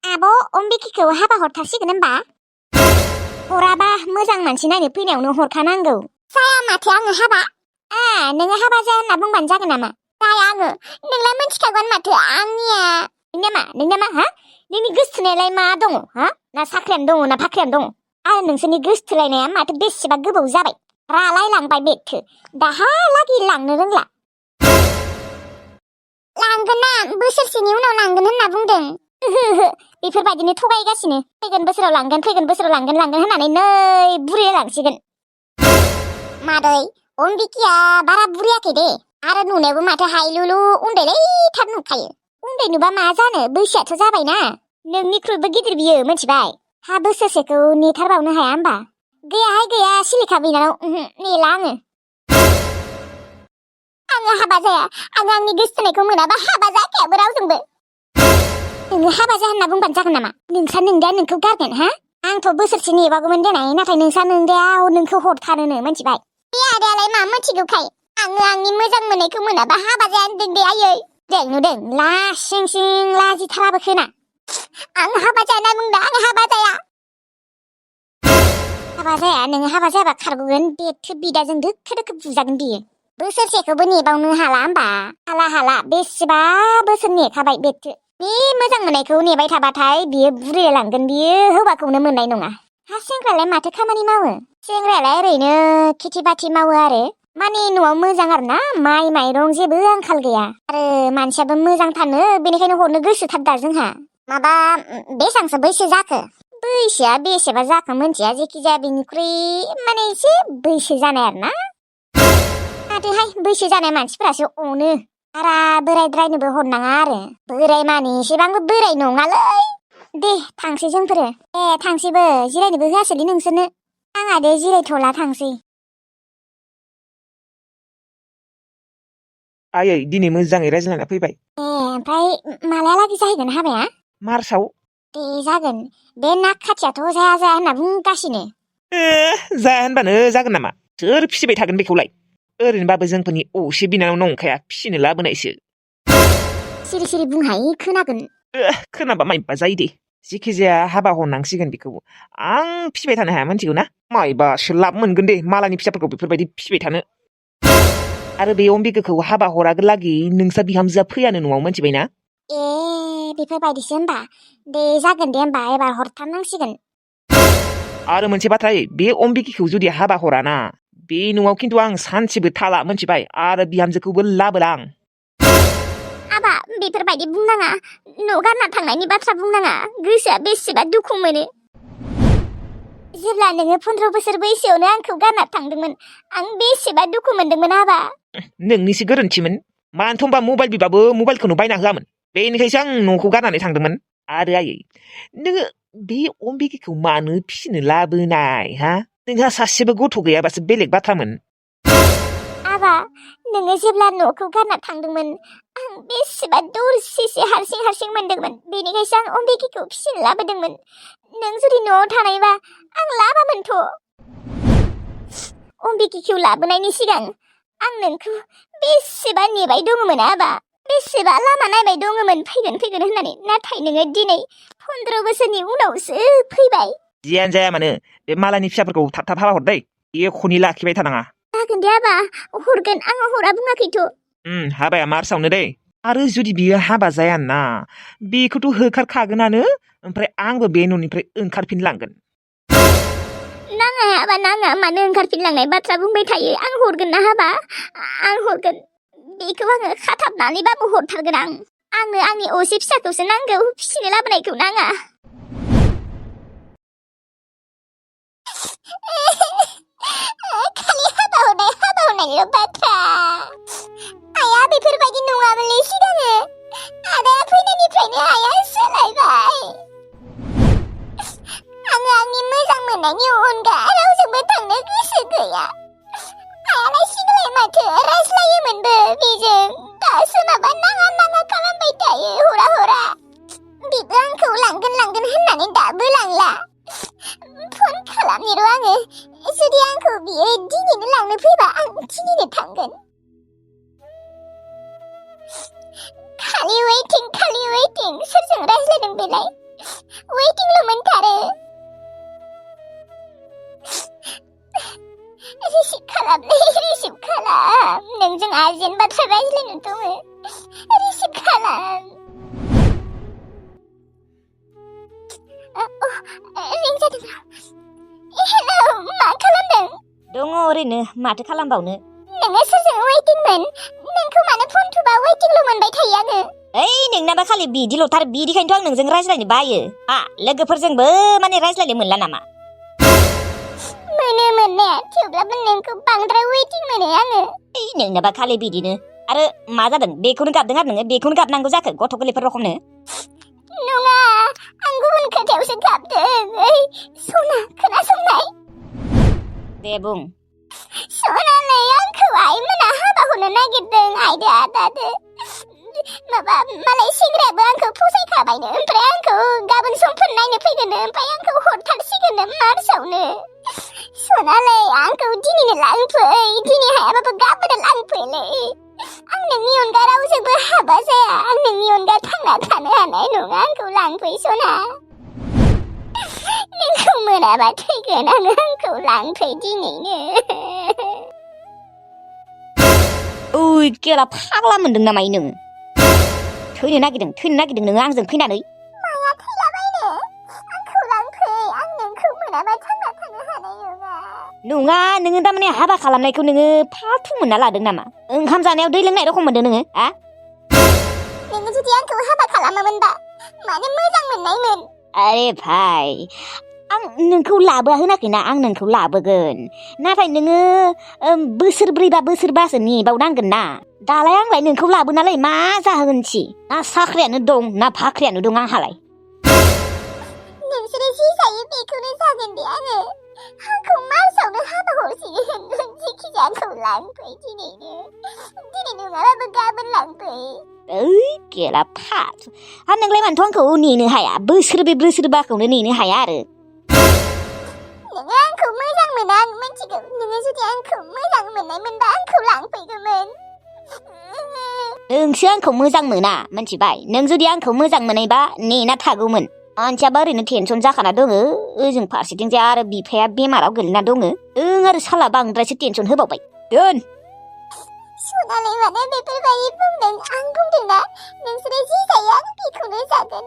आब' अम्बिकिखौ हाबा हरथारसिगोन होनबा? हराबा मोजां मानसि नायनो फैनायावनो हरखानांगौ। जाया माथो आङो हाबा? नोङो हाबा जाया होनना बुंबानो जागोन नामा? जाया आङो। नोंलाय मिथिखागोन माथो आंनिया। नोंना मा हा? नोंनि गोसथोनायालाय मा दङ हा? ना साख्रियानो दङ ना फाख्रियानो दङ? आरो नोंसोरनि गोसथोलायनाया माथो बेसेबा गोबाव जाबाय। रालायलांबाय बेथो दाहालागि लांनो रोंला। लांगोन ना बोसोरसेनि उनाव लांगोन होनना बुंदों। बेफोरबायदिनो थगायगासिनो फैगोन बोसोराव लांगोन होननानै नै बुरिया लांसिगोन। मादै अम्बिकिया बारा बुरियाखै दे आरो नुनायावबो माथो हायलुलु उन्दैलैथार नुखायो। उन्दै नुबा मा जानो बैसोआथ' जाबायना। नोंनिख्रुइबो गिदिर बियो मिथिबाय। हा बोसोरसेखौ नेथारबावनो हाया होमबा? गैयाहाय गैया सिलिखा बिनानाव नेला आङो हाबा जाया। आङो आंनि गोसथोनायखौ मोनाबा हाबा जाखायाबो रावजोंबो। नोङो हाबा जा होनना बुंबानो जागोन नामा? नोंसा नोंदाया नोंखौ गारगोन हा? आंथ' बोसोरसे नेबागौमोन देनाय नाथाय नोंसा नोंदाया नोंखौ हरथारोनो मिथिबाय। बे आदायालाय मा मिथिगौखाय आङो आंनि मोजां मोननायखौ मोनाबा हाबा जाया होनदों दे आयै। नुदों लासिं सिं लाजिथाराबो खोना। आं हाबा जाया बुंदों आं हाबा जाया। हाबा जाया नोङो हाबा जायाबा खारग'गोन बेथो बिदाजों दोखो दोखो बुजागोन बियो। बोसोरसेखौबो नेबावनो हाला होमबा? हाला बेसेबा बोसोर नेखाबाय बेथो। बे मोजां मोननायखौ नेबाय थाबाथाय बियो बुरिलांगोन बियो हौवाखौनो मोननाय नङा। हा सेंग्रायालाय माथो खामानि मावो? सेंग्रायालाय ओरैनो खेथि बाथि मावो आरो माने न'आव मोजां आरो ना माइ माइरं जेबो आंखाल गैया आरो मानसियाबो मोजां थानो बेनिखायनो हरनो गोसोथार दा जोंहा। माबा बेसांसो बैसो जाखो? बैसोआ बेसेबा जाखो मोनथिया जेखिजाया बेनिख्रुइ माने एसे बैसो जानाय आरो ना। माथोहाय बैसो जानाय मानसिफोरासो अनो बारा बोरायद्रायनोबो हरनाङा आरो बोराय मानि एसेबांबो बोराय नङालै। दे थांसै जोंफोरो। थांसैबो जिरायनोबो होआसैलै नोंसोरनो। आंहा दे जिरायथ'ला थांसै। आयै दिनै मोजाङै रायज्लायना फैबाय। ओमफ्राय मालालागै जाहैगोन हाबाया? मार्चआव। दे जागोन। बे नाग खाथियाथ' जाया होनना बुंगासिनो। जाया होनबानो जागोन नामा? सोर फिसिबाय थागोन बेखौलाय? ओरैनोबाबो जोंफोरनि असे बिनानाव नंखाया फिसिनो लाबोनायसो। सिरि सिरि बुंहाय खोनागोन। खोनाबा माइबा जायो दे। जेखिजाया हाबा हरनांसिगोन बेखौ। आं फिसिबाय थानो हाया मिथिगौ ना? माइबासो लाब मोनगोन दे मालायनि फिसाफोरखौ बेफोरबायदि फिसिबाय थानो। आरो बे अम्बिकाखौ हाबा हरागोलागि नोंसा बिहामजोआ फैयानो न'आव मिथिबायना? बेफोरबायदिसो होमबा? दे जागोन दे होमबा एबार हरथारनांसिगोन। आरो मोनसे बाथ्रा बे अम्बिकाखौ जुदि हाबा हराना बे न'आव खिन्थु आं सानसेबो थाला मिथिबाय आरो बिहामजोखौबो लाबोला आं। आबा बेफोरबायदि बुंनाङा न' गारना थांनायनि बाथ्रा बुंनाङा गोसोआ बेसेबा दुखु मोनो। जेब्ला नोङो 15 बोसोर बैसोआवनो आंखौ गारना थांदोंमोन आं बेसेबा दुखु मोनदोंमोन आबा। नोंनिसो गोरोन्थिमोन। मानोथ' होनबा मबाइल बिबाबो मबाइलखौनो बायना होआमोन। बेनिखायसो आं न'खौ गारनानै थांदोंमोन। आरो आयै नोङो बे अम्बिकाखौ मानो फिसिनो लाबोनाय हा? नोंहा सासेबो गथ' गैयाबासो बेलेग बाथ्रामोन। आबा नोङो जेब्ला न'खौ गारना थांदोंमोन आं बेसेबा दरसेसे हारसिं मोनदोंमोन। बेनिखायसो आं अम्बिकाखौ फिसिनो लाबोदोंमोन। नों जुदि न'आव थानायबा आं लाबामोनथ'। अम्बिकाखौ लाबोनायनि सिगां आं नोंखौ बेसेबा नेबाय दङमोन आबा। बेसेबा लामा नायबाय दङमोन फैगोन होननानै। नाथाय नोङो दिनै 15 बोसोरनि उनावसो फैबाय। जियानो जाया मानो बे मालायनि फिसाफोरखौ थाब हाबा हर दै। एख'नि लाखिबाय थानाङा। जागोन दे आबा हरगोन आङो हरा बुङाखैथ'। हाबाया मार्चआवनो दै। आरो जुदि बियो हाबा जायाना बेखौथ' होखारखागोनानो ओमफ्राय आंबो बे न'निफ्राय ओंखारफिनलांगोन। नाङा आबा नाङा मानो ओंखारफिनलांनाय बाथ्रा बुंबाय थायो। आं हरगोन ना हाबा आं हरगोन। बेखौ आङो खाथाबनानैबाबो हरथारगोन आं। आंनो आंनि असे फिसाखौसो नांगौ फिसिनो लाबोनायखौ नाङा। खालि हाबा हरनायल' बाथ्रा। आया बेफोरबायदि नङामोनलै सिगाङो। आदाया फैनायनिफ्रायनो आया सोलायबाय। आङो आंनि मोजां मोननायनि अनगा रावजोंबो थांनो गोसो गैया। आयालाय सिगांलाय माथो रायज्लायोमोनबो बेजों। दासो माबा नाङा खालामबाय थायो हरा। बिबो आंखौ लांगोन होननानै दाबो लांला। फन खालामनि र' आङो। जुदि आंखौ बियो दिनैनो लांनो फैबा आं दिनैनो थांगोन। खालि वेटिं सोरजों रायज्लायदों बेलाय? वेटिंल' मोनथारो रिसिभ खालामलै रिसिभ खालाम नोंजों आर्जेन्ट बाथ्रा रायज्लायनो दङ रिसिभ खालाम रिं जादों हेलौ मा खालामदों दङ ओरैनो माथो खालामबावनो नोङो सोरजों वेटिंमोन नोंखौ मानो फन थुबा वेटिंल' मोनबाय थायो आङो ओइ नोंनाबा खालि बिदिल'थार बिदिखायनोथ' आं नोंजों रायज्लायनो बायो लोगोफोरजोंबो माने रायज्लायनो मोनला नामा मोनो मोननाया थेवब्लाबो नोंखौ बांद्राय वेटिं मोनो आङो ओइ नोंनाबा खालि बिदिनो आरो मा जादों बेखौनो गाबदों आरो नोङो बेखौनो गाबनांगौ जाखो गथ' गोरलैफोर रखमनो नङा आं गुबुन खोथायावसो गाबदों ओइ सना खोनासंनाय दे बुं सनालै आंखौ आइमोना हाबा हरनो नागिरदों आइदो आदादो मालाय सेंग्रायाबो आंखौ फसायखाबायनो ओमफ्राय आंखौ गाबोन समफोर नायनो फैगोनो ओमफ्राय आंखौ हरथारसिगोननो मार्चआवनो सनालै आंखौ दिनैनो लांफै दिनै हायाबाबो गाबोन लांफैलै आं नोंनि अनगा रावजोंबो हाबा जाया आं नोंनि अनगा थांना थानो हानाय नङा आंखौ लांफै सना नोंखौ मोनाबा थैगोन आङो आंखौ लांफै दिनैनो ओइ केला फाग्ला मोनदों नामा नोङो थैनो नागिरदों नोङो आंजों फैनानै माया थैलाबायनो आंखौ लांफै आं नोंखौ मोनाबा थांना थानो हानाय नङा नोङो दामाने हाबा खालामनायखौ नोङो फालथु मोनना लादों नामा ओंखाम जानायाव दै लोंनाय रखम मोनदों नोङो नोङो जुदि आंखौ हाबा खालामोमोनबा मानो मोजां मोननायमोन आरे भाइ आं नोंखौ लाबोआ होनाखैना आं नोंखौ लाबोगोन नाथाय नोङो बोसोरब्रै बा बोसोरबासो नेबावनांगोन ना दालाय आंलाय नोंखौ लाबोनालाय मा जाहोगोनसि ना साख्रियानो दं ना भाख्रियानो दं आंहालाय नोंसोरो जि जायो बेखौनो जागोन दे आङो आंखौ मार्चआवनो हाबा हरसिगोन जेखिजाया आंखौ लांफै दिनै नङाबाबो गाबोन लांफै ओइ केला फाथ नोंलाय मानोथ' आंखौ नेनो हाया बोसोरबाखौनो नेनो हाया आरो नोङो आंखौ मोजां मोना आं मिथिगौ नोङो जुदि आंखौ मोजां मोननायमोनबा आंखौ लांफैगौमोन नोंसो आंखौ मोजां मोना मिथिबाय नों जुदि आंखौ मोजां मोननायबा नेना थागौमोन मानसियाबा ओरैनो टेनसन जाखाना दङ ओजों फारसेथिंजाय आरो बिफाया बेमाराव गोलैना दङ आरो साला बांद्रायसो टेनसन होबावबाय दोन सनालै माने बेफोरबायदि बुंदों आं बुंदोंना नोंसोरो जि जायो आं बेखौनो जागोन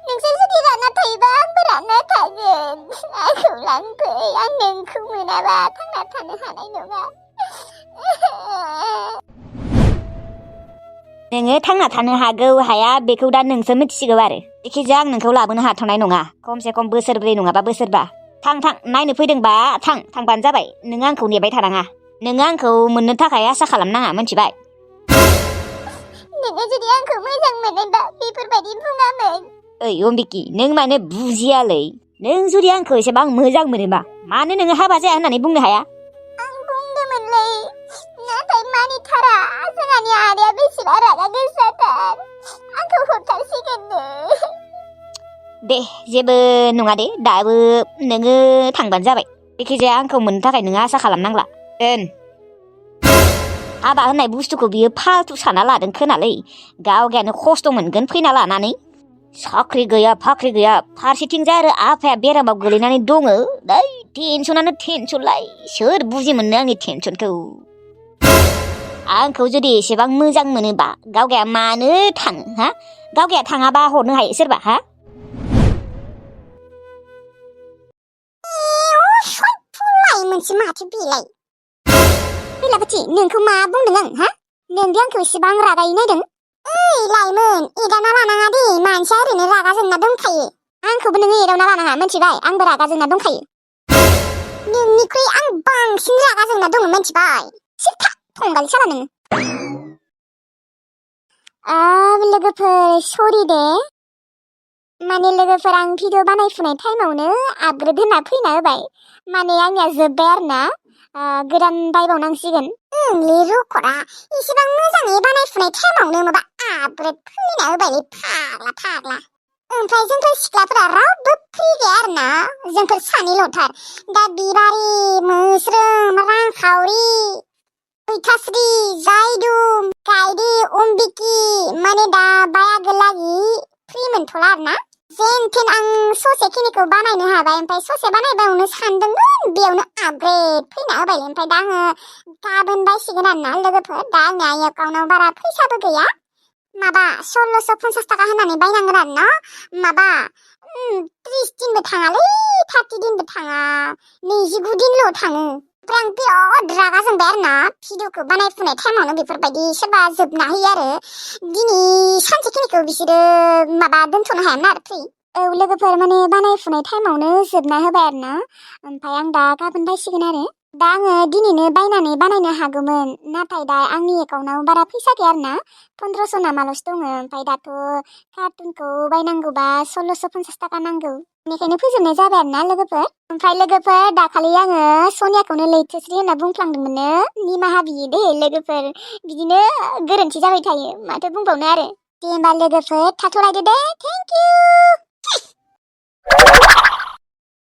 नोंसोर जुदि रानना थायोबा आंबो रानना थागोन आंखौ लांफै आं नोंखौ मोनाबा थांना थानो हानाय नङा नोङो थांना थानो हागौ हाया बेखौ दा नोंसो मिथिसिगौ आरो जेखिजाया आं नोंखौ लाबोनो हाथ'नाय नङा खमसे खम बोसोरब्रै नङाबा बोसोरबा थां नायनो फैदोंबा थांबानो जाबाय नोङो आंखौ नेबाय थानाङा नोङो आंखौ मोननो थाखाय आसा खालामनाङा मिथिबाय नोङो जुदि आंखौ मोजां मोनोबा बेफोरबायदि बुङामोन ओइ अम्बिकी नों माने बुजियालै नों जुदि आंखौ एसेबां मोजां मोनोबा मानो नोङो हाबा जाया होननानै बुंनो हाया आं बुंदोंमोनलै नाथाय मानिथारा जोंहानि आदाया बेसेबा रागा गोसाथार आंखौ हरथारसिगोननो दे जेबो नङा दे दाबो नोङो थांबानो जाबाय जेखिजाया आंखौ मोननो थाखाय नोङो आसा खालामनांला दोन हाबा होननाय बुस्थुखौ बियो फालतु साना लादों खोनालै गावगायानो खस्थ' मोनगोन फैना लानानै साख्रि गैया फाख्रि गैया फारसेथिंजाय आरो आफाया बेरामाव गोलैनानै दङ दै टेनसनानो टेनसनलाय सोर बुजि मोननो आंनि टेनसनखौ आंखौ जुदि एसेबां मोजां मोनोबा गावगाया मानो थाङो गावगाया थाङाबा हरनो हायो सोरबा मोनसे माथो बेलाय बेलाबोथि नोंखौ मा बुंदों आं नोंदि आंखौ एसेबां रागायै नायदों ओइ लाइमोन एदावना लानाङा दे मानसिया ओरैनो रागा जोंना दंखायो आंखौबो नोङो एदावना लानाङा मिथिबाय आंबो रागा जोंना दंखायो नोंनिख्रुइ आं बांसिन रागा जोंना दङ मिथिबाय सिथा फंगालि साला नोङो लोगोफोर सरि दे माने लोगोफोर आं भिडिअ बानायफुनाय टाइमावनो आपग्रेड होना फैना होबाय माने आंनिया जोब्बाय आरोना गोदान बायबावनांसिगोन ओंलै रखरा इसेबां मोजाङै बानायफुनाय टाइमावनो माबा आपग्रेड फैना होबायलै फाग्ला ओमफ्राय जोंफोर सिख्लाफोरा रावबो फ्रि गैया आरोना जोंफोर सानैल'थार दा बिबारि मोस्रोम रांखावरि मैथास्रि जायदुम गायदे अम्बिकी माने दा बायागोलागि फ्रि मोनथ'ला आरोना जेनथेन आं ससेखिनिखौ बानायनो हाबाय ओमफ्राय ससे बानायबावनो सानदोंमोन बेयावनो आपग्रेड फैना होबाय ओमफ्राय दा आङो गाबोन बायसिगोन आरोना लोगोफोर दा आंनि एकाउन्टाव बारा फैसाबो गैया माबा 1650 थाखा होनानै बायनांगोन आरो ना माबा 30 दिनबो थाङालै 30 दिनबो थाङा 29 दिनल' थाङो ओमफ्राय आं बिराद रागा जोंबाय आरो ना भिडिअखौ बानायफुनाय टाइमावनो बेफोरबायदि सोरबा जोबना होयो आरो दिनै सानसेखिनिखौ बिसोरो माबा दोनथ'नो हायामोन आरो फ्रि औ लोगोफोर माने बानायफुनाय टाइमावनो जोबना होबाय आरो ना ओमफ्राय आं दा गाबोन बायसिगोन आरो दा आङो दिनैनो बायनानै बानायनो हागौमोन नाथाय दा आंनि एकाउन्टाव बारा फैसा गैया आरो ना 1500 नामाल'सो दङ ओमफ्राय दाथ' कार्टुनखौ बायनांगौबा 1650 थाखा नांगौ बेनिखायनो फोजोबनाय जाबाय आरो ना लोगोफोर ओमफ्राय लोगोफोर दाखालि आङो सनियाखौनो लैथोस्रि होनना बुंफ्लांदोंमोननो निमाहा बियो दे लोगोफोर बिदिनो गोरोन्थि जाबाय थायो माथो बुंबावनो आरो दे होमबा लोगोफोर थाथ'लायदो दे थेंक इउ